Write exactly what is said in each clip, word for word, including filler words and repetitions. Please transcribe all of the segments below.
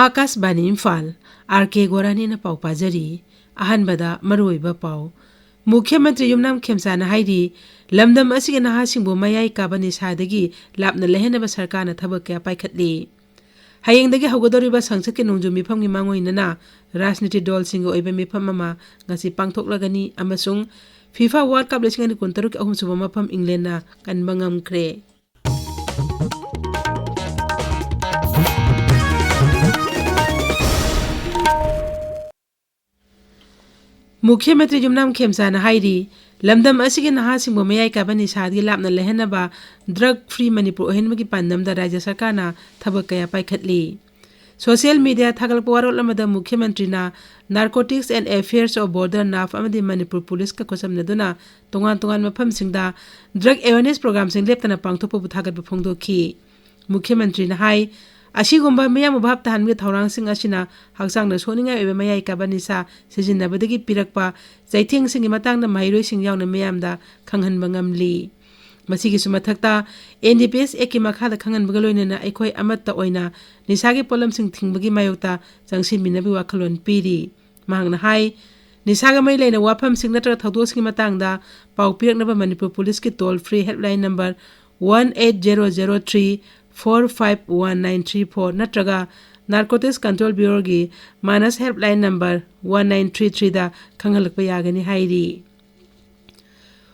ꯑꯥꯀꯥꯁꯕꯥꯅꯤ Imphal, R ꯀꯦ ꯒꯣꯔꯥꯅꯤꯅ ꯄꯥꯎ ꯄꯥꯖꯔꯤ꯫ ꯑꯍꯥꯟꯕꯗ ꯃꯔꯨꯑꯣꯏꯕ ꯄꯥꯎ꯫ ꯃꯨꯈ꯭ꯌ ꯃꯟꯇ꯭ꯔꯤ ꯌꯨꯝꯅꯥꯝ ꯈꯦꯝꯆꯥꯅ ꯍꯥꯏꯔꯤ, ꯂꯝꯗꯝ ꯑꯁꯤꯒꯤ ꯅꯍꯥꯁꯤꯡꯕꯨ ꯃꯌꯥꯏ ꯀꯥꯕ ꯅꯤꯁꯥꯗꯒꯤ ꯂꯥꯞꯅ ꯂꯩꯍꯟꯅꯕ ꯁꯔꯀꯥꯔꯅ ꯊꯕꯛ ꯀꯌꯥ ꯄꯥꯏꯈꯠꯂꯤ꯫ ꯍꯌꯦꯡꯗꯒꯤ ꯍꯧꯒꯗꯧꯔꯤꯕ ꯁꯪꯁꯠꯀꯤ ꯅꯣꯡꯖꯨ ꯃꯤꯐꯝꯒꯤ ꯃꯥꯡꯑꯣꯏꯅꯅ ꯔꯥꯖꯅꯤꯇꯤ ꯗꯜꯁꯤꯡꯒꯤ ꯑꯣꯏꯕ ꯃꯤꯐꯝ ꯑꯃ ꯉꯁꯤ ꯄꯥꯡꯊꯣꯛꯂꯒꯅꯤ ꯑꯃꯁꯨꯡ ꯐꯤꯐꯥ ꯋꯥꯔꯜ ꯀꯞ ꯂꯤꯁꯤꯡ ꯑꯅꯤ ꯀꯨꯟꯇꯔꯨꯛꯀꯤ ꯑꯍꯨꯝꯁꯨꯕ ꯃꯐꯝ ꯏꯪꯂꯦꯟꯅ ꯀꯟꯕ ꯉꯝꯈ꯭ꯔꯦ꯫ ꯃꯨꯈ꯭ꯌ ꯃꯟꯇ꯭ꯔꯤ ꯌꯨꯝꯅꯥꯝ ꯈꯦꯝꯆꯥꯅ ꯍꯥꯏꯔꯤ, ꯂꯝꯗꯝ ꯑꯁꯤꯒꯤ ꯅꯍꯥꯁꯤꯡꯕꯨ ꯃꯌꯥꯏ ꯀꯥꯕ ꯅꯤꯁꯥꯗꯒꯤ ꯂꯥꯞꯅ ꯂꯩꯍꯟꯅꯕ ꯗ꯭ꯔꯒ ꯐ꯭ꯔꯤ ꯃꯅꯤꯄꯨꯔ ꯑꯣꯏꯍꯟꯕꯒꯤ ꯄꯥꯟꯗꯝꯗ ꯔꯥꯖ꯭ꯌ ꯁꯔꯀꯥꯔꯅ ꯊꯕꯛ ꯀꯌꯥ ꯄꯥꯏꯈꯠꯂꯤ꯫ ꯁꯣꯁꯤꯌꯦꯜ ꯃꯤꯗꯤꯌꯥ ꯊꯥꯒꯠꯂꯛꯄ ꯋꯥꯔꯣꯜ ꯑꯃꯗ ꯃꯨꯈ꯭ꯌ ꯃꯟꯇ꯭ꯔꯤꯅ Narcotics and Affairs of Border, ꯅꯥꯐ ꯑꯃꯗꯤ ꯃꯅꯤꯄꯨꯔ ꯄꯨꯂꯤꯁꯀ ꯈꯨꯠꯁꯝꯅꯗꯨꯅ ꯇꯣꯉꯥꯟ ꯇꯣꯉꯥꯟꯕ ꯃꯐꯝꯁꯤꯡꯗ ꯗ꯭ꯔꯒ ꯑꯦꯋꯦꯔꯅꯦꯁ ꯄ꯭ꯔꯣꯒ꯭ꯔꯥꯝꯁꯤꯡ ꯂꯦꯞꯇꯅ ꯄꯥꯡꯊꯣꯛꯄꯕꯨ ꯊꯥꯒꯠꯄ ꯐꯣꯡꯗꯣꯛꯈꯤ꯫ ꯃꯨꯈ꯭ꯌ ꯃꯟꯇ꯭ꯔꯤꯅ ꯍꯥꯏ, ꯑꯁꯤꯒꯨꯝꯕ ꯃꯤꯌꯥꯝꯕꯨ ꯚꯥꯞ ꯇꯥꯍꯟꯕꯒꯤ ꯊꯧꯔꯥꯡꯁꯤꯡ ꯑꯁꯤꯅ ꯍꯛꯆꯥꯡꯗ ꯁꯣꯛꯅꯤꯡꯉꯥꯏ ꯑꯣꯏꯕ ꯃꯌꯥꯏ ꯀꯥꯕ ꯅꯤꯁꯥ ꯁꯤꯖꯤꯟꯅꯕꯗꯒꯤ ꯄꯤꯔꯛꯄ ꯆꯩꯊꯦꯡꯁꯤꯡꯒꯤ ꯃꯇꯥꯡꯗ ꯃꯍꯩꯔꯣꯏꯁꯤꯡ ꯌꯥꯎꯅ ꯃꯤꯌꯥꯝꯗ ꯈꯪꯍꯟꯕ ꯉꯝꯂꯤ꯫ ꯃꯁꯤꯒꯤꯁꯨ ꯃꯊꯛꯇ, ꯑꯦꯟ ꯗꯤ ꯄꯤ ꯑꯦꯁ ꯑꯦꯛꯀꯤ ꯃꯈꯥꯗ ꯈꯪꯍꯟꯕꯒ ꯂꯣꯏꯅꯅ ꯑꯩꯈꯣꯏ ꯑꯃꯠꯇ ꯑꯣꯏꯅ ꯅꯤꯁꯥꯒꯤ ꯄꯣꯠꯂꯝꯁꯤꯡ ꯊꯤꯡꯕꯒꯤ ꯃꯥꯌꯣꯛꯇ ꯆꯪꯁꯤꯟꯃꯤꯟꯅꯕꯒꯤ ꯋꯥꯈꯜꯂꯣꯟ ꯄꯤꯔꯤ꯫ ꯃꯍꯥꯛꯅ ꯍꯥꯏ, ꯅꯤꯁꯥꯒ ꯃꯔꯤ ꯂꯩꯅꯕ ꯋꯥꯐꯝꯁꯤꯡ ꯅꯠꯇ꯭ꯔꯒ ꯊꯧꯗꯣꯛꯁꯤꯡꯒꯤ ꯃꯇꯥꯡꯗ ꯄꯥꯎ ꯄꯤꯔꯛꯅꯕ ꯃꯅꯤꯄꯨꯔ ꯄꯨꯂꯤꯁꯀꯤ toll free helpline number one eight zero zero three four five one nine three four ꯅꯠꯇ꯭ꯔꯒ Narcotics Control Bureauꯒꯤ ꯃꯥꯅꯁ helpline number one nine three threeꯗ ꯈꯪꯍꯜꯂꯛꯄ ꯌꯥꯒꯅꯤ ꯍꯥꯏꯔꯤ꯫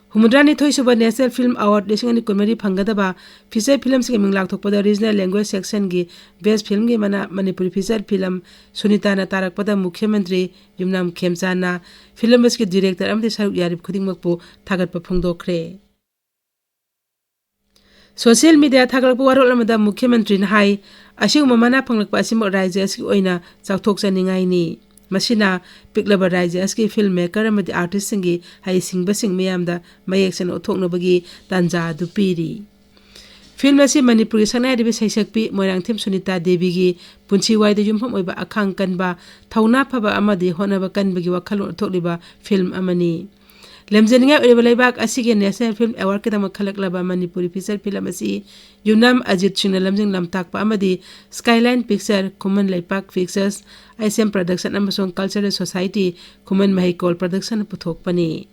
ꯍꯨꯝꯐꯨꯇꯔꯥꯅꯤꯊꯣꯏꯁꯨꯕ National Film Award ꯂꯤꯁꯤꯡ ꯑꯅꯤ ꯀꯨꯟꯃꯔꯤ ꯐꯪꯒꯗꯕ feature filmꯁꯤꯡꯒꯤ ꯃꯤꯡ ꯂꯥꯎꯊꯣꯛꯄꯗ regional language sectionꯒꯤ best filmꯒꯤ ꯃꯅꯥ ꯃꯅꯤꯄꯨꯔꯤ feature film ꯁꯨꯅꯤꯇꯥꯅ ꯇꯥꯔꯛꯄꯗ ꯃꯨꯈ꯭ꯌ ꯃꯟꯇ꯭ꯔꯤ ꯌꯨꯝꯅꯥꯝ ꯈꯦꯝꯆꯥꯟꯅ film ꯑꯁꯤꯒꯤ director ꯑꯃꯗꯤ ꯁꯔꯨꯛ ꯌꯥꯔꯤꯕ ꯈꯨꯗꯤꯡꯃꯛꯄꯨ ꯊꯥꯒꯠꯄ ꯐꯣꯡꯗꯣꯛꯈ꯭ꯔꯦ꯫ ꯁꯣꯁꯤꯌꯦꯜ ꯃꯤꯗꯤꯌꯥ ꯊꯥꯒꯠꯂꯛꯄ ꯋꯥꯔꯣꯜ ꯑꯃꯗ ꯃꯨꯈ꯭ꯌ ꯃꯟꯇ꯭ꯔꯤꯅ ꯍꯥꯏ, ꯑꯁꯤꯒꯨꯝꯕ ꯃꯅꯥ ꯐꯪꯂꯛꯄ ꯑꯁꯤꯃꯛ ꯔꯥꯖ꯭ꯌ ꯑꯁꯤꯒꯤ ꯑꯣꯏꯅ ꯆꯥꯎꯊꯣꯛꯆꯅꯤꯡꯉꯥꯏꯅꯤ꯫ ꯃꯁꯤꯅ ꯄꯤꯛꯂꯕ ꯔꯥꯖ꯭ꯌ ꯑꯁꯤꯒꯤ film maker ꯑꯃꯗꯤ artistꯁꯤꯡꯒꯤ ꯍꯩꯁꯤꯡꯕꯁꯤꯡ ꯃꯤꯌꯥꯝꯗ ꯃꯌꯦꯛ ꯁꯦꯡꯅ ꯎꯠꯊꯣꯛꯅꯕꯒꯤ ꯇꯥꯟꯖꯥ ꯑꯗꯨ ꯄꯤꯔꯤ꯫ Film ꯑꯁꯤ ꯃꯅꯤꯄꯨꯔꯒꯤ ꯁꯛꯅꯥꯏꯔꯤꯕꯤ ꯁꯩꯁꯛꯄꯤ ꯃꯣꯏꯔꯥꯡꯊꯦꯝ ꯁꯨꯅꯤꯇꯥ ꯗꯦꯕꯤꯒꯤ ꯄꯨꯟꯁꯤ ꯋꯥꯔꯤꯗ ꯌꯨꯝꯐꯝ ꯑꯣꯏꯕ ꯑꯈꯥꯡ ꯀꯟꯕ, ꯊꯧꯅꯥ ꯐꯕ ꯑꯃꯗꯤ ꯍꯣꯠꯅꯕ ꯀꯟꯕꯒꯤ ꯋꯥꯈꯜꯂꯣꯟ ꯎꯠꯊꯣꯛꯂꯤꯕ film ꯑꯃꯅꯤ꯫ ꯂꯝꯖꯅꯤꯡꯉꯥꯏ ꯑꯣꯏꯔꯤꯕ ꯂꯩꯕꯥꯛ ꯑꯁꯤꯒꯤ National Film Awardꯀꯤꯗꯃꯛ ꯈꯜꯂꯛꯂꯕ Manipuri feature film ꯑꯁꯤ ꯌꯨꯝꯅꯥꯝ ꯑꯖꯤꯠ ꯁꯤꯡꯅ ꯂꯝꯖꯤꯡ ꯂꯝꯇꯥꯛꯄ ꯑꯃꯗꯤ Skyline Picture, ꯈꯨꯃꯟ ꯂꯩꯄꯥꯛ Pictures, I S M Production ꯑꯃꯁꯨꯡ Cultural Society, ꯈꯨꯃꯟ ꯃꯍꯩꯀꯣꯜ Productionꯅ ꯄꯨꯊꯣꯛꯄꯅꯤ꯫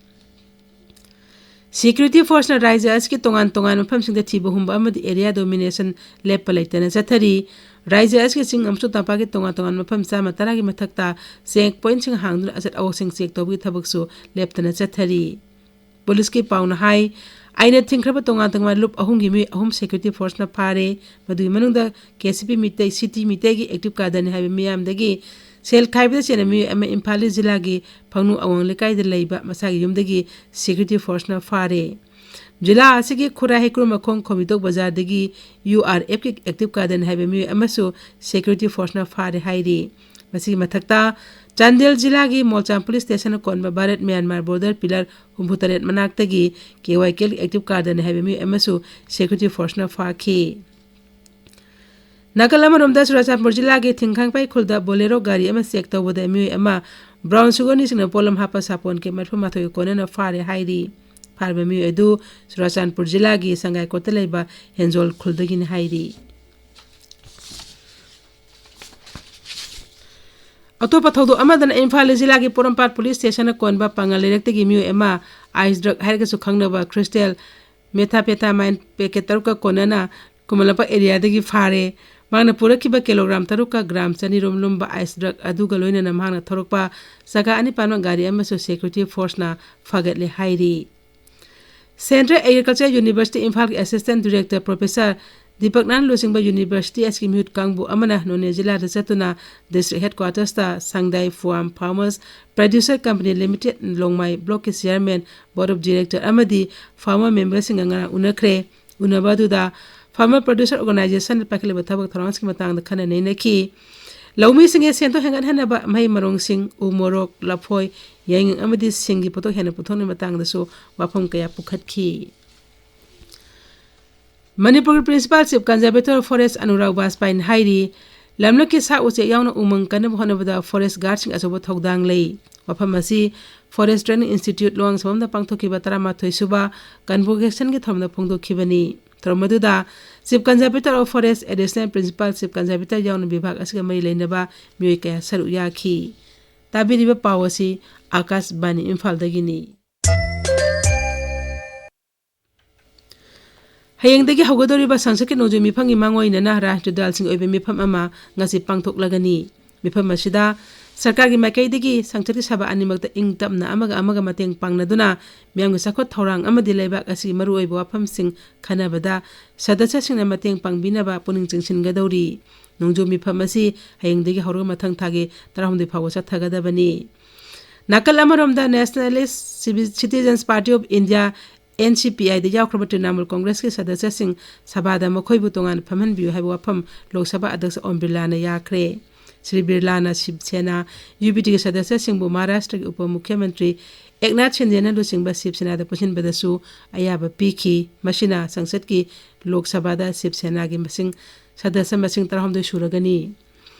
Security Forceꯅ ꯔꯥꯖ꯭ꯌ ꯑꯁꯤꯒꯤ ꯇꯣꯉꯥꯟ ꯇꯣꯉꯥꯟꯕ ꯃꯐꯝꯁꯤꯡꯗ ꯊꯤꯕ ꯍꯨꯝꯕ ꯑꯃꯗꯤ area domination ꯂꯦꯞꯄ ꯂꯩꯇꯅ ꯆꯠꯊꯔꯤ꯫ ꯔꯥꯖ꯭ꯌ ꯑꯁꯤꯒꯤ ꯆꯤꯡ ꯑꯃꯁꯨꯡ ꯇꯝꯄꯥꯛꯀꯤ ꯇꯣꯉꯥꯟ ꯇꯣꯉꯥꯟꯕ ꯃꯐꯝ ꯆꯥꯝꯃ ꯇꯔꯥꯒꯤ ꯃꯊꯛꯇ check pointꯁꯤꯡ ꯍꯥꯡꯗꯨꯅ ꯑꯆꯠ ꯑꯋꯣꯛꯁꯤꯡ check ꯇꯧꯕꯒꯤ ꯊꯕꯛꯁꯨ ꯂꯦꯞꯇꯅ ꯆꯠꯊꯔꯤ꯫ ꯄꯨꯂꯤꯁꯀꯤ ꯄꯥꯎꯅ ꯍꯥꯏ, ꯑꯥꯏꯟꯅ ꯊꯤꯡꯈ꯭ꯔꯕ ꯇꯣꯉꯥꯟ ꯇꯣꯉꯥꯟꯕ ꯂꯨꯞ ꯑꯍꯨꯝꯒꯤ ꯃꯤꯑꯣꯏ ꯑꯍꯨꯝ Security Forceꯅ ꯐꯥꯔꯦ꯫ ꯃꯗꯨꯒꯤ ꯃꯅꯨꯡꯗ K C P Meitei, C T ꯃꯤꯇꯩꯒꯤ active cadreꯅꯤ ꯍꯥꯏꯕ ꯃꯤꯌꯥꯝꯗꯒꯤ ꯁꯦꯜ ꯈꯥꯏꯕꯗ ꯆꯦꯟꯅ ꯃꯤꯑꯣꯏ ꯑꯃ ꯏꯝꯐꯥꯜ ꯖꯤꯂꯥꯒꯤ ꯐꯥꯡꯅꯨ ꯑꯋꯥꯡ ꯂꯩꯀꯥꯏꯗ ꯂꯩꯕ ꯃꯁꯥꯒꯤ ꯌꯨꯝꯗꯒꯤ Security Forceꯅ ꯐꯥꯔꯦ꯫ ꯖꯤꯂꯥ ꯑꯁꯤꯒꯤ ꯈꯨꯔꯥꯏ ꯍꯩꯀ꯭ꯔꯨ ꯃꯈꯣꯡ ꯈꯣꯝꯕꯤꯇꯣꯛ ꯕꯖꯥꯔꯗꯒꯤ U R Fꯀꯤ active cadreꯅꯤ ꯍꯥꯏꯕ ꯃꯤꯑꯣꯏ ꯑꯃꯁꯨ Security Forceꯅ ꯐꯥꯔꯦ ꯍꯥꯏꯔꯤ꯫ ꯃꯁꯤꯒꯤ ꯃꯊꯛꯇ ꯆꯥꯟꯗꯦꯜ ꯖꯤꯂꯥꯒꯤ ꯃꯣꯜꯆꯥꯝ police stationꯅ ꯀꯣꯟꯕ Bharat Myanmar border pillar ꯍꯨꯝꯐꯨꯇꯔꯦꯠ ꯃꯅꯥꯛꯇꯒꯤ K Y Kꯒꯤ active cadreꯅꯤ ꯍꯥꯏꯕ ꯃꯤꯑꯣꯏ ꯑꯃꯁꯨ Security Forceꯅ ꯐꯥꯈꯤ꯫ ꯅꯥꯀꯜ ꯑꯃꯔꯣꯝꯗ ꯆꯨꯔꯥꯆꯥꯟꯄꯨꯔ ꯖꯤꯂꯥꯒꯤ ꯊꯤꯡꯈꯥꯡꯄꯩ ꯈꯨꯜꯗ Bolero ꯒꯥꯔꯤ ꯑꯃ check ꯇꯧꯕꯗ ꯃꯤꯑꯣꯏ ꯑꯃ brown sugarꯅ ꯆꯤꯡꯕ ꯄꯣꯠꯂꯝ ꯍꯥꯞꯄ ꯁꯥꯄꯣꯟ ꯀꯦ ꯃꯔꯤꯐꯨ ꯃꯥꯊꯣꯏꯒ ꯀꯣꯟꯅꯅ ꯐꯥꯔꯦ ꯍꯥꯏꯔꯤ꯫ ꯐꯥꯔꯕ ꯃꯤꯑꯣꯏ ꯑꯗꯨ ꯆꯨꯔꯥꯆꯥꯟꯄꯨꯔ ꯖꯤꯂꯥꯒꯤ ꯁꯉꯥꯏꯀꯣꯠꯇ ꯂꯩꯕ ꯍꯦꯟꯖꯣꯜ ꯈꯨꯜꯗꯒꯤꯅꯤ ꯍꯥꯏꯔꯤ꯫ ꯑꯇꯣꯞꯄ ꯊꯧꯗꯣꯛ ꯑꯃꯗꯅ ꯏꯝꯐꯥꯜ ꯖꯤꯂꯥꯒꯤ ꯄꯣꯔꯣꯝꯄꯥꯠ police stationꯅ ꯀꯣꯟꯕ ꯄꯥꯉꯜ ꯂꯩꯔꯛꯇꯒꯤ ꯃꯤꯑꯣꯏ ꯑꯃ ice drug ꯍꯥꯏꯔꯒꯁꯨ ꯈꯪꯅꯕ crystal methamphetamine packet ꯇꯔꯨꯛꯀ ꯀꯣꯟꯅꯅ ꯈꯨꯃꯟ ꯂꯝꯄꯥꯛ areaꯗꯒꯤ ꯐꯥꯔꯦ꯫ ꯃꯍꯥꯛꯅ ꯄꯨꯔꯛꯈꯤꯕ kilogram ꯇꯔꯨꯛꯀ gram ꯆꯅꯤꯔꯣꯝ ꯂꯨꯝꯕ ice drug ꯑꯗꯨꯒ ꯂꯣꯏꯅꯅ ꯃꯍꯥꯛꯅ ꯊꯧꯔꯛꯄ ꯆꯀꯥ ꯑꯅꯤ ꯄꯥꯟꯕ ꯒꯥꯔꯤ ꯑꯃꯁꯨ Security Forceꯅ ꯐꯥꯒꯠꯂꯦ ꯍꯥꯏꯔꯤ꯫ Central Agriculture University ꯏꯝꯐꯥꯜꯒꯤ Assistant Director Professor ꯗꯤꯄꯛꯅꯥꯅ ꯂꯨꯆꯤꯡꯕ university ꯑꯁꯤꯒꯤ ꯃꯤꯍꯨꯠ ꯀꯥꯡꯕꯨ ꯑꯃꯅ ꯅꯣꯅꯦ ꯖꯤꯂꯥꯗ ꯆꯠꯇꯨꯅ district headquartersꯇ ꯁꯪꯗꯥꯏ Fuam Farmers Producer Company Limited ꯂꯣꯡꯃꯥꯏ blockꯀꯤ chairman, board of director ꯑꯃꯗꯤ farmer memberꯁꯤꯡꯒ ꯉꯔꯥꯡ ꯎꯅꯈ꯭ꯔꯦ꯫ ꯎꯅꯕ ꯑꯗꯨꯗ farmer producer organizationꯅ ꯄꯥꯏꯈꯠꯂꯤꯕ ꯊꯕꯛ ꯊꯧꯔꯥꯡꯁꯤꯡꯒꯤ ꯃꯇꯥꯡꯗ ꯈꯟꯅ ꯅꯩꯅꯈꯤ꯫ ꯂꯧꯃꯤꯁꯤꯡꯒꯤ ꯁꯦꯟꯊꯣꯛ ꯍꯦꯟꯒꯠꯍꯟꯅꯕ ꯃꯍꯩ ꯃꯔꯣꯡꯁꯤꯡ, ꯎ ꯃꯣꯔꯣꯛ, ꯂꯐꯣꯏ, ꯌꯥꯏꯉꯪ ꯑꯃꯗꯤ ꯁꯤꯡꯒꯤ ꯄꯣꯠꯊꯣꯛ ꯍꯦꯟꯅ ꯄꯨꯊꯣꯛꯅꯕꯒꯤ ꯃꯇꯥꯡꯗꯁꯨ ꯋꯥꯐꯝ ꯀꯌꯥ ꯄꯨꯈꯠꯈꯤ꯫ ꯃꯅꯤꯄꯨꯔꯒꯤ Principal Chief Conservator of Forest Anurag ꯕꯥꯖꯄꯥꯏꯅ ꯍꯥꯏꯔꯤ, ꯂꯝꯂꯛꯀꯤ ꯁꯥ ꯎꯆꯦꯛ ꯌꯥꯎꯅ ꯎꯃꯪ ꯀꯟꯅꯕ ꯍꯣꯠꯅꯕꯗ forest guardꯁꯤꯡ ꯑꯆꯧꯕ ꯊꯧꯗꯥꯡ ꯂꯩ꯫ ꯋꯥꯐꯝ ꯑꯁꯤ Forest Training Institute ꯂꯨꯋꯥꯡꯁꯪꯕꯝꯗ ꯄꯥꯡꯊꯣꯛꯈꯤꯕ ꯇꯔꯥꯃꯥꯊꯣꯏ ꯁꯨꯕ Convocation-ꯒꯤ ꯊꯧꯔꯝꯗ ꯐꯣꯡꯗꯣꯛꯈꯤꯕꯅꯤ꯫ ꯊꯧꯔꯝ ꯑꯗꯨꯗ Chief Conservator of Forest, Additional Principal Chief Conservator ꯌꯥꯎꯅ ꯕꯤꯚꯥꯒ ꯑꯁꯤꯒ ꯃꯔꯤ ꯂꯩꯅꯕ ꯃꯤꯑꯣꯏ ꯀꯌꯥ ꯁꯔꯨꯛ ꯌꯥꯈꯤ꯫ ꯇꯥꯕꯤꯔꯤꯕ ꯄꯥꯎ ꯑꯁꯤ ꯑꯥꯀꯥꯁꯕꯥꯅꯤ ꯏꯝꯐꯥꯜꯗꯒꯤꯅꯤ꯫ ꯍꯌꯦꯡꯗꯒꯤ ꯍꯧꯒꯗꯧꯔꯤꯕ ꯁꯪꯁꯠꯀꯤ ꯅꯣꯡꯖꯨ ꯃꯤꯐꯝꯒꯤ ꯃꯥꯡꯑꯣꯏꯅꯅ ꯔꯥꯁꯇ꯭ꯔꯤꯌ ꯗ꯭ꯋꯥꯜꯁꯤꯡ ꯑꯣꯏꯕ ꯃꯤꯐꯝ ꯑꯃ ꯉꯁꯤ ꯄꯥꯡꯊꯣꯛꯂꯒꯅꯤ꯫ ꯃꯤꯐꯝ ꯑꯁꯤꯗ ꯁꯔꯀꯥꯔꯒꯤ ꯃꯥꯏꯀꯩꯗꯒꯤ ꯁꯪꯁꯠꯀꯤ ꯁꯚꯥ ꯑꯅꯤꯃꯛꯇ ꯏꯪ ꯇꯞꯅ ꯑꯃꯒ ꯑꯃꯒ ꯃꯇꯦꯡ ꯄꯥꯡꯅꯗꯨꯅ ꯃꯤꯌꯥꯝꯒꯤ ꯆꯥꯎꯈꯠ ꯊꯧꯔꯥꯡ ꯑꯃꯗꯤ ꯂꯩꯕꯥꯛ ꯑꯁꯤꯒꯤ ꯃꯔꯨꯑꯣꯏꯕ ꯋꯥꯐꯝꯁꯤꯡ ꯈꯟꯅꯕꯗ ꯁꯗꯁ꯭ꯌꯁꯤꯡꯅ ꯃꯇꯦꯡ ꯄꯥꯡꯕꯤꯅꯕ ꯄꯨꯛꯅꯤꯡ ꯆꯤꯡꯁꯤꯟꯒꯗꯧꯔꯤ꯫ ꯅꯣꯡꯖꯨ ꯃꯤꯐꯝ ꯑꯁꯤ ꯍꯌꯦꯡꯗꯒꯤ ꯍꯧꯔꯒ ꯃꯊꯪ ꯊꯥꯒꯤ ꯇꯔꯥꯍꯨꯝꯗꯣꯏ ꯐꯥꯎꯕ ꯆꯠꯊꯒꯗꯕꯅꯤ꯫ ꯅꯥꯀꯜ ꯑꯃꯔꯣꯝꯗ Nationalist Civi-, Citizens Party of India, N C P I-ꯗ ꯌꯥꯎꯈ꯭ꯔꯕ Trinamool ꯀꯣꯡꯒ꯭ꯔꯦꯁꯀꯤ ꯁꯗꯁ꯭ꯌꯁꯤꯡ ꯁꯚꯥꯗ ꯃꯈꯣꯏꯕꯨ ꯇꯣꯉꯥꯟꯅ ꯐꯝꯍꯟꯕꯤꯌꯨ ꯍꯥꯏꯕ ꯋꯥꯐꯝ ꯂꯣꯛ ꯁꯚꯥ ꯑꯗ꯭ꯌꯛꯁ ꯑꯣꯝ ꯕꯤꯔꯂꯥꯅ ꯌꯥꯈ꯭ꯔꯦ꯫ ꯁ꯭ꯔꯤ ꯕꯤꯔꯂꯥꯅ ꯁꯤꯕ ꯁꯦꯅꯥ, ꯌꯨ ꯕꯤ ꯇꯤꯒꯤ ꯁꯗꯁ꯭ꯌꯁꯤꯡꯕꯨ ꯃꯍꯥꯔꯥꯁꯇ꯭ꯔꯒꯤ ꯎꯄ ꯃꯨꯈ꯭ꯌ ꯃꯟꯇ꯭ꯔꯤ ꯑꯦꯛꯅꯥꯊ ꯁꯤꯟꯗꯦꯅ ꯂꯨꯆꯤꯡꯕ ꯁꯤꯕ ꯁꯦꯅꯥꯗ ꯄꯨꯟꯁꯤꯟꯕꯗꯁꯨ ꯑꯌꯥꯕ ꯄꯤꯈꯤ꯫ ꯃꯁꯤꯅ ꯁꯪꯁꯠꯀꯤ ꯂꯣꯛ ꯁꯚꯥꯗ ꯁꯤꯕ ꯁꯦꯅꯥꯒꯤ ꯃꯁꯤꯡ, ꯁꯗꯁ꯭ꯌ ꯃꯁꯤꯡ ꯇꯔꯥꯍꯨꯝꯗꯣꯏ ꯁꯨꯔꯒꯅꯤ꯫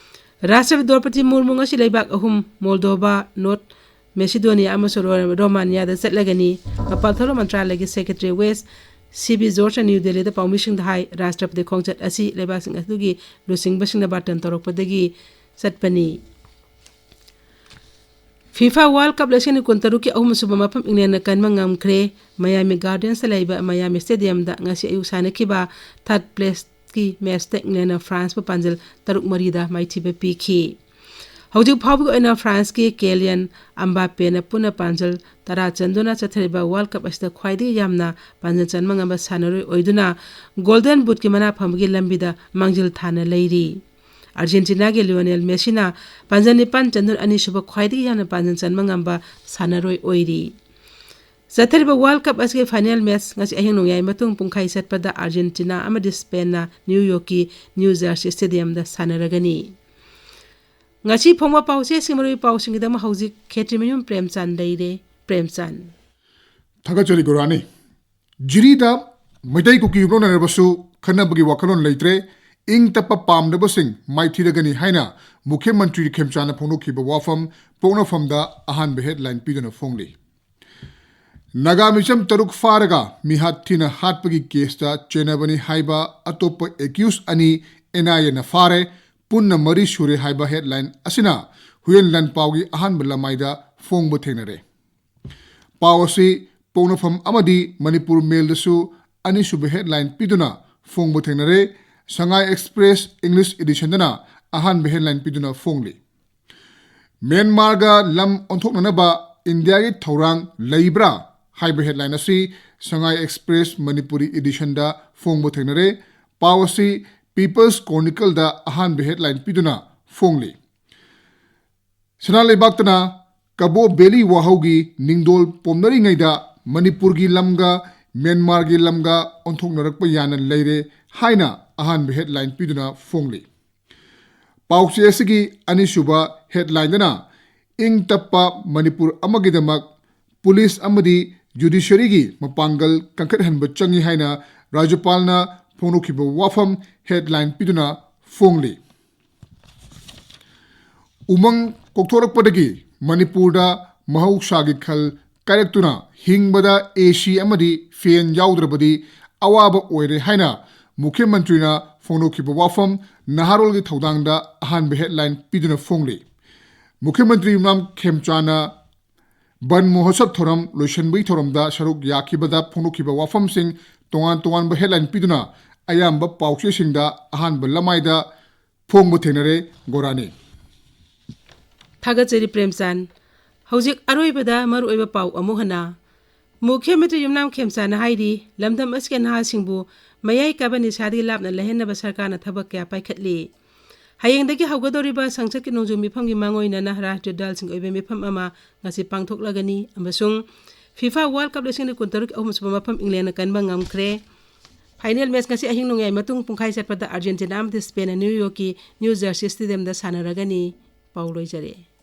ꯔꯥꯁꯇ꯭ꯔꯄꯇꯤ ꯗ꯭ꯔꯧꯄꯗꯤ ꯃꯨꯔꯃꯨ ꯉꯁꯤ ꯂꯩꯕꯥꯛ ꯑꯍꯨꯝ, ꯃꯣꯜꯗꯣꯚꯥ, ꯅꯣꯔꯊ ꯃꯦꯁꯤꯗꯣꯅꯤꯌꯥ ꯑꯃꯁꯨꯡ ꯔꯣ-, ꯔꯣꯃꯥꯅꯤꯌꯥꯗ ꯆꯠꯂꯒꯅꯤ꯫ ꯃꯄꯥꯟ ꯊꯧꯔꯝ ꯃꯟꯇ꯭ꯔꯥꯂꯌꯒꯤ ꯁꯦꯀ꯭ꯔꯦꯇꯔꯤ ꯋꯦꯁ ꯁꯤ ꯕꯤ ꯖꯣꯔꯖꯅ ꯅ꯭ꯌꯨ ꯗꯦꯜꯂꯤꯗ ꯄꯥꯎꯃꯤꯁꯤꯡꯗ ꯍꯥꯏ, ꯔꯥꯁꯇ꯭ꯔꯄꯇꯤ ꯈꯣꯡꯆꯠ ꯑꯁꯤ ꯂꯩꯕꯥꯛꯁꯤꯡ ꯑꯗꯨꯒꯤ ꯂꯨꯆꯤꯡꯕꯁꯤꯡꯅ ꯕꯥꯔꯇꯟ ꯇꯧꯔꯛꯄꯗꯒꯤ ꯆꯠꯄꯅꯤ꯫ FIFA World Cup ꯂꯤꯁꯤꯡ ꯑꯅꯤ ꯀꯨꯟꯇꯔꯨꯛꯀꯤ ꯑꯍꯨꯝꯁꯨꯕ ꯃꯐꯝ ꯏꯪꯂꯦꯟꯗꯅ ꯀꯟꯕ ꯉꯝꯈ꯭ꯔꯦ꯫ ꯃꯌꯥꯃꯤ ꯒꯥꯔꯗꯦꯟꯁꯇ ꯂꯩꯕ ꯃꯌꯥꯃꯤ ꯁ꯭ꯇꯦꯗꯤꯌꯝꯗ ꯉꯁꯤ ꯑꯌꯨꯛ ꯁꯥꯟꯅꯈꯤꯕ ꯊꯥꯔꯠ ꯄ꯭ꯂꯦꯁꯀꯤ ꯃꯦꯆꯇ ꯏꯪꯂꯦꯟꯗꯅ ꯐ꯭ꯔꯥꯟꯁꯄꯨ ꯄꯥꯟꯖꯜ ꯇꯔꯨꯛ ꯃꯔꯤꯗ ꯃꯥꯏꯊꯤꯕ ꯄꯤꯈꯤ꯫ ꯍꯧꯖꯤꯛ ꯐꯥꯎꯕꯒꯤ ꯑꯣꯏꯅ ꯐ꯭ꯔꯥꯟꯁꯀꯤ ꯀꯦꯂꯤꯌꯟ ꯑꯝꯕꯥꯄꯦꯅ ꯄꯨꯟꯅ ꯄꯥꯟꯖꯜ ꯇꯔꯥ ꯆꯟꯗꯨꯅ ꯆꯠꯊꯔꯤꯕ ꯋꯥꯔꯜ ꯀꯞ ꯑꯁꯤꯗ ꯈ꯭ꯋꯥꯏꯗꯒꯤ ꯌꯥꯝꯅ ꯄꯥꯟꯖꯜ ꯆꯟꯕ ꯉꯝꯕ ꯁꯥꯟꯅꯔꯣꯏ ꯑꯣꯏꯗꯨꯅ ꯒꯣꯜꯗꯟ ꯕꯨꯠꯀꯤ ꯃꯅꯥ ꯐꯪꯕꯒꯤ ꯂꯝꯕꯤꯗ ꯃꯥꯡꯖꯤꯜ ꯊꯥꯅ ꯂꯩꯔꯤ꯫ ꯑꯥꯔꯖꯦꯟꯇꯤꯅꯥꯒꯤ ꯂꯤꯑꯣꯅꯦꯜ ꯃꯦꯁꯤꯅ ꯄꯥꯟꯖꯜ ꯅꯤꯄꯥꯟ ꯆꯟꯗꯨꯅ ꯑꯅꯤꯁꯨꯕ ꯈ꯭ꯋꯥꯏꯗꯒꯤ ꯌꯥꯝꯅ ꯄꯥꯟꯖꯜ ꯆꯟꯕ ꯉꯝꯕ ꯁꯥꯟꯅꯔꯣꯏ ꯑꯣꯏꯔꯤ꯫ ꯆꯠꯊꯔꯤꯕ ꯋꯥꯔꯜ ꯀꯞ ꯑꯁꯤꯒꯤ ꯐꯥꯏꯅꯦꯜ ꯃꯦꯆ ꯉꯁꯤ ꯑꯍꯤꯡ ꯅꯣꯡꯌꯥꯏ ꯃꯇꯨꯡ ꯄꯨꯡꯈꯥꯏ ꯆꯠꯄꯗ ꯑꯥꯔꯖꯦꯟꯇꯤꯅꯥ ꯑꯃꯗꯤ ꯁ꯭ꯄꯦꯟꯅ ꯅ꯭ꯌꯨ ꯌꯣꯔꯛꯀꯤ ꯅ꯭ꯌꯨ ꯖꯔꯁꯤ ꯁ꯭ꯇꯦꯗꯤꯌꯝꯗ ꯁꯥꯟꯅꯔꯒꯅꯤ꯫ ꯉꯁꯤ ꯐꯣꯡꯕ ꯄꯥꯎꯆꯦꯁꯤꯡ, ꯃꯔꯨꯑꯣꯏꯕ ꯄꯥꯎꯁꯤꯡꯒꯤꯗꯃꯛ ꯍꯧꯖꯤꯛ ꯈꯦꯇ꯭ꯔꯤꯃꯌꯨꯝ ꯄ꯭ꯔꯦꯝꯆꯥꯟ ꯂꯩꯔꯦ꯫ ꯄ꯭ꯔꯦꯝꯆꯥꯟ꯫ ꯊꯥꯒꯠꯆꯔꯤ ꯒꯣꯔꯥꯅꯤ꯫ ꯖꯤꯔꯤꯗ ꯃꯩꯇꯩ ꯀꯨꯀꯤ ꯌꯨꯝꯂꯣꯟꯅꯔꯕꯁꯨ ꯈꯟꯅꯕꯒꯤ ꯋꯥꯈꯜꯂꯣꯟ ꯂꯩꯇ꯭ꯔꯦ꯫ ꯏꯪ ꯇꯞꯄ ꯄꯥꯝꯗꯕꯁꯤꯡ ꯃꯥꯏꯊꯤꯔꯒꯅꯤ ꯍꯥꯏꯅ ꯃꯨꯈ꯭ꯌ ꯃꯟꯇ꯭ꯔꯤ ꯈꯦꯝꯆꯥꯟꯅ ꯐꯣꯡꯗꯣꯛꯈꯤꯕ ꯋꯥꯐꯝ ꯄꯣꯛꯅꯐꯝꯗ ꯑꯍꯥꯟꯕ ꯍꯦꯗꯂꯥꯏꯟ ꯄꯤꯗꯨꯅ ꯐꯣꯡꯂꯤ꯫ ꯅꯥꯒꯥ ꯃꯤꯆꯝ ꯇꯔꯨꯛ ꯐꯥꯔꯒ ꯃꯤꯍꯥꯠ ꯊꯤꯅ ꯍꯥꯠꯄꯒꯤ ꯀꯦꯁꯇ ꯆꯦꯟꯅꯕꯅꯤ ꯍꯥꯏꯕ ꯑꯇꯣꯞꯄ ꯑꯦꯀ꯭ꯌꯨꯁ ꯑꯅꯤ ꯑꯦꯟ ꯑꯥꯏ ꯑꯦꯅ ꯐꯥꯔꯦ, ꯄꯨꯟꯅ ꯃꯔꯤ ꯁꯨꯔꯦ ꯍꯥꯏꯕ ꯍꯦꯗꯂꯥꯏꯟ ꯑꯁꯤꯅ ꯍꯨꯏꯌꯦꯟ ꯂꯥꯟꯄꯥꯎꯒꯤ ꯑꯍꯥꯟꯕ ꯂꯃꯥꯏꯗ ꯐꯣꯡꯕ ꯊꯦꯡꯅꯔꯦ꯫ ꯄꯥꯎ ꯑꯁꯤ ꯄꯣꯛꯅꯐꯝ ꯑꯃꯗꯤ ꯃꯅꯤꯄꯨꯔ ꯃꯦꯜꯗꯁꯨ ꯑꯅꯤꯁꯨꯕ ꯍꯦꯗꯂꯥꯏꯟ ꯄꯤꯗꯨꯅ ꯐꯣꯡꯕ ꯊꯦꯡꯅꯔꯦ꯫ ꯁꯉꯥꯏ ꯑꯦꯛꯁꯄ꯭ꯔꯦꯁ ꯏꯪꯂꯤꯁ ꯏꯗꯤꯁꯟꯗꯅ ꯑꯍꯥꯟꯕ ꯍꯦꯗꯂꯥꯏꯟ ꯄꯤꯗꯨꯅ ꯐꯣꯡꯂꯤ꯫ ꯃ꯭ꯌꯥꯟꯃꯥꯔꯒ ꯂꯝ ꯑꯣꯟꯊꯣꯛꯅꯅꯕ ꯏꯟꯗꯤꯌꯥꯒꯤ ꯊꯧꯔꯥꯡ ꯂꯩꯕ꯭ꯔꯥ ꯍꯥꯏꯕ ꯍꯦꯗꯂꯥꯏꯟ ꯑꯁꯤ ꯁꯉꯥꯏ ꯑꯦꯛꯁꯄ꯭ꯔꯦꯁ ꯃꯅꯤꯄꯨꯔꯤ ꯏꯗꯤꯁꯟꯗ ꯐꯣꯡꯕ ꯊꯦꯡꯅꯔꯦ꯫ ꯄꯥꯎ ꯑꯁꯤ ꯄꯤꯄꯜꯁ ꯀ꯭ꯔꯣꯅꯤꯀꯜꯗ ꯑꯍꯥꯟꯕ ꯍꯦꯗꯂꯥꯏꯟ ꯄꯤꯗꯨꯅ ꯐꯣꯡꯂꯤ꯫ ꯁꯅꯥ ꯂꯩꯕꯥꯛꯇꯅ ꯀꯕꯣ ꯚꯦꯂꯤ ꯋꯥꯍꯧꯒꯤ ꯅꯤꯡꯗꯣꯜ ꯄꯣꯝꯅꯔꯤꯉꯩꯗ ꯃꯅꯤꯄꯨꯔꯒꯤ ꯂꯝꯒ ꯃ꯭ꯌꯥꯟꯃꯥꯔꯒꯤ ꯂꯝꯒ ꯑꯣꯟꯊꯣꯛꯅꯔꯛꯄ ꯌꯥꯅ ꯂꯩꯔꯦ ꯍꯥꯏꯅ ꯑꯍꯥꯟꯕ ꯍꯦꯗꯂꯥꯏꯟ ꯄꯤꯗꯨꯅ ꯐꯣꯡꯂꯤ꯫ ꯄꯥꯎꯆꯦ ꯑꯁꯤꯒꯤ ꯑꯅꯤꯁꯨꯕ ꯍꯦꯗꯂꯥꯏꯟꯗꯅ ꯏꯪ ꯇꯞꯄ ꯃꯅꯤꯄꯨꯔ ꯑꯃꯒꯤꯗꯃꯛ ꯄꯨꯂꯤꯁ ꯑꯃꯗꯤ ꯖꯨꯗꯤꯁꯔꯤꯒꯤ ꯃꯄꯥꯡꯒꯜ ꯀꯟꯈꯠꯍꯟꯕ ꯆꯪꯏ ꯍꯥꯏꯅ ꯔꯥꯖ꯭ꯌꯄꯥꯜꯅ ꯐꯣꯡꯗꯣꯛꯈꯤꯕ ꯋꯥꯐꯝ ꯍꯦꯗꯂꯥꯏꯟ ꯄꯤꯗꯨꯅ ꯐꯣꯡꯂꯤ꯫ ꯎꯃꯪ ꯀꯣꯛꯊꯣꯔꯛꯄꯗꯒꯤ ꯃꯅꯤꯄꯨꯔꯗ ꯃꯍꯧꯁꯥꯒꯤ ꯈꯜ ꯀꯥꯏꯔꯛꯇꯨꯅ ꯍꯤꯡꯕꯗ ꯑꯦ ꯁꯤ ꯑꯃꯗꯤ ꯐꯦꯟ ꯌꯥꯎꯗ꯭ꯔꯕꯗꯤ ꯑꯋꯥꯕ ꯑꯣꯏꯔꯦ ꯍꯥꯏꯅ ꯃꯨꯈ꯭ꯌ ꯃꯟꯇ꯭ꯔꯤꯅ ꯐꯣꯡꯗꯣꯛꯈꯤꯕ ꯋꯥꯐꯝ ꯅꯍꯥꯔꯣꯜꯒꯤ ꯊꯧꯗꯥꯡꯗ ꯑꯍꯥꯟꯕ ꯍꯦꯗꯂꯥꯏꯟ ꯄꯤꯗꯨꯅ ꯐꯣꯡꯂꯤ꯫ ꯃꯨꯈ꯭ꯌ ꯃꯟꯇ꯭ꯔꯤ ꯌꯨꯝꯅꯥꯝ ꯈꯦꯝꯆꯥꯅ ꯕꯟ ꯃꯍꯣꯠꯁꯕ ꯊꯧꯔꯝ ꯂꯣꯏꯁꯤꯟꯕꯒꯤ ꯊꯧꯔꯝꯗ ꯁꯔꯨꯛ ꯌꯥꯈꯤꯕꯗ ꯐꯣꯡꯗꯣꯛꯈꯤꯕ ꯋꯥꯐꯝꯁꯤꯡ ꯇꯣꯉꯥꯟ ꯇꯣꯉꯥꯟꯕ ꯍꯦꯗꯂꯥꯏꯟ ꯄꯤꯗꯨꯅ ꯑꯌꯥꯝꯕ ꯄꯥꯎꯆꯦꯁꯤꯡꯗ ꯑꯍꯥꯟꯕ ꯂꯃꯥꯏꯗ ꯐꯣꯡꯕ ꯊꯦꯡꯅꯔꯦ꯫ ꯒꯣꯔꯥꯅꯤ꯫ ꯊꯥꯒꯠꯆꯔꯤ ꯄ꯭ꯔꯦꯝꯆꯥꯟ꯫ ꯍꯧꯖꯤꯛ ꯑꯔꯣꯏꯕꯗ ꯃꯔꯨꯑꯣꯏꯕ ꯄꯥꯎ ꯑꯃꯨꯛ ꯍꯟꯅ꯫ ꯃꯨꯈ꯭ꯌ ꯃꯟꯇ꯭ꯔꯤ ꯌꯨꯝꯅꯥꯝ ꯈꯦꯝꯆꯥꯟꯅ ꯍꯥꯏꯔꯤ, ꯂꯝꯗꯝ ꯑꯁꯤꯒꯤ ꯅꯍꯥꯁꯤꯡꯕꯨ ꯃꯌꯥꯏ ꯀꯥꯕ ꯅꯤꯁꯥꯗꯒꯤ ꯂꯥꯞꯅ ꯂꯩꯍꯟꯅꯕ ꯁꯔꯀꯥꯔꯅ ꯊꯕꯛ ꯀꯌꯥ ꯄꯥꯏꯈꯠꯂꯤ꯫ ꯍꯌꯦꯡꯗꯒꯤ ꯍꯧꯒꯗꯧꯔꯤꯕ ꯁꯪꯁꯠꯀꯤ ꯅꯣꯡꯖꯨ ꯃꯤꯐꯝꯒꯤ ꯃꯥꯡꯑꯣꯏꯅꯅ ꯔꯥꯁꯇ꯭ꯔꯤꯌ ꯗꯜꯁꯤꯡꯒꯤ ꯑꯣꯏꯕ ꯃꯤꯐꯝ ꯑꯃ ꯉꯁꯤ ꯄꯥꯡꯊꯣꯛꯂꯒꯅꯤ ꯑꯃꯁꯨꯡ ꯐꯤꯐꯥ ꯋꯥꯔꯜ ꯀꯞ ꯂꯤꯁꯤꯡ ꯑꯅꯤ ꯀꯨꯟꯇꯔꯨꯛ ꯑꯍꯨꯝꯁꯨꯕ ꯃꯐꯝ ꯏꯪꯂꯦꯟꯅ ꯀꯟꯕ ꯉꯝꯈ꯭ꯔꯦ꯫ ꯐꯥꯏꯅꯦꯜ ꯃꯦꯆ ꯉꯁꯤ ꯑꯍꯤꯡ ꯅꯣꯡꯌꯥꯏ ꯃꯇꯨꯡ ꯄꯨꯡꯈꯥꯏ ꯆꯠꯄꯗ ꯑꯥꯔꯖꯦꯟꯇꯤꯅꯥ ꯑꯃꯗꯤ ꯁ꯭ꯄꯦꯟꯅ ꯅ꯭ꯌꯨ ꯌꯣꯔꯛꯀꯤ ꯅ꯭ꯌꯨ ꯖꯔꯁꯤ ꯁ꯭ꯇꯦꯗꯤꯌꯝꯗ ꯁꯥꯟꯅꯔꯒꯅꯤ꯫ ꯄꯥꯎ ꯂꯣꯏꯖꯔꯦ꯫